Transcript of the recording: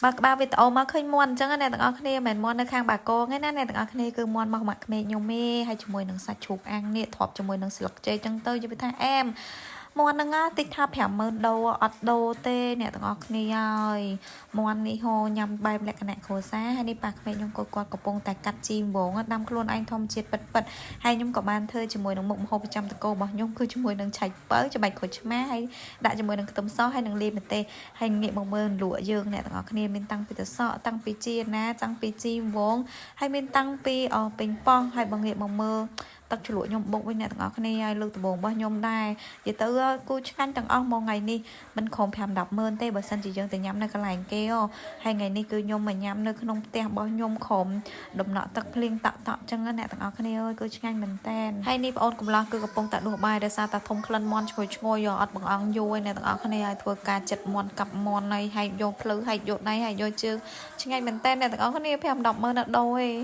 បើក្បាលវីដេអូមកឃើញមាន់អញ្ចឹងណាអ្នកទាំងអស់គ្នាមិនមែនមាន់នៅខាងបាគងទេណាអ្នកទាំងអស់គ្នាគឺមាន់មកម៉ាក់ក្មេកខ្ញុំទេហើយជាមួយនឹងសាច់ជ្រូកអាំងនេះទ្រាប់ជាមួយនឹងស្លឹកចេកអញ្ចឹងទៅនិយាយថាអែមមាន់ហ្នឹងតិចថា50000ដូអត់ដូទេអ្នកទាំងអស់គ្នាហើយមាន់នេះហូញ៉ាំបែបលក្ខណៈគ្រួសារហើយនេះប៉ាក្មេកខ្ញុំក៏គាត់កំពុងតែកាត់ជីវងដាំខ្លួនឯងធម្មជាតិពិតពិតហើយខ្ញុំក៏បានធ្វើជាមួយនឹងមុខម្ហូបប្រចាំតកោរបស់ខ្ញុំគឺជាមួយនឹងឆៃប៉ូវច្បាច់ក្រូចឆ្មាហើយដាក់ជាមួយនឹងខ្ទឹមសហើយនឹងលាយម្ទេសហើយងាកមកមើលលក់យើងអ្នកទាំងអស់គ្នាមានតាំងពីតសក់តាំងពីជាណាតាំងពីជីវងហើយមានតាំងពីអពេញប៉ោះហើយបើងាកមកមើលទឹកជ្រលក់ខ្ញុំបុកវិញអ្នកទាំងអស់គ្នាហើយលើកដំបូងរបស់ខ្ញុំដែរនិយាយទៅគូឆ្ងាញ់ទាំងអស់មកថ្ងៃនេះមិនក្រោម5 10ម៉ឺនទេបើសិនជាយើងទៅញ៉ាំនៅកន្លែងគេហ៎ហើយថ្ងៃនេះគឺខ្ញុំមកញ៉ាំនៅក្នុងផ្ទះរបស់ខ្ញុំក្រោមដំណក់ទឹកភ្លៀងតក់តក់ចឹងណាអ្នកទាំងអស់គ្នាអើយគឺឆ្ងាញ់មែនតែនហើយនេះបងអូនកំឡោះគឺកំពុងតែដួសបាយដោយសារតែធំក្លិនមាន់ឈ្ងុយឈ្ងុយអត់បង្អង់យូរឯអ្នកទាំងអស់គ្នាហើយធ្វើការចិត្តមាន់កាប់មាន់ហើយហែកយកភ្លៅហែកយកដៃហែកយកជើងឆ្ងាញ់មែនតែនអ្នកទាំងអស់គ្នា5 10ម៉ឺនអត់ដូរទេ។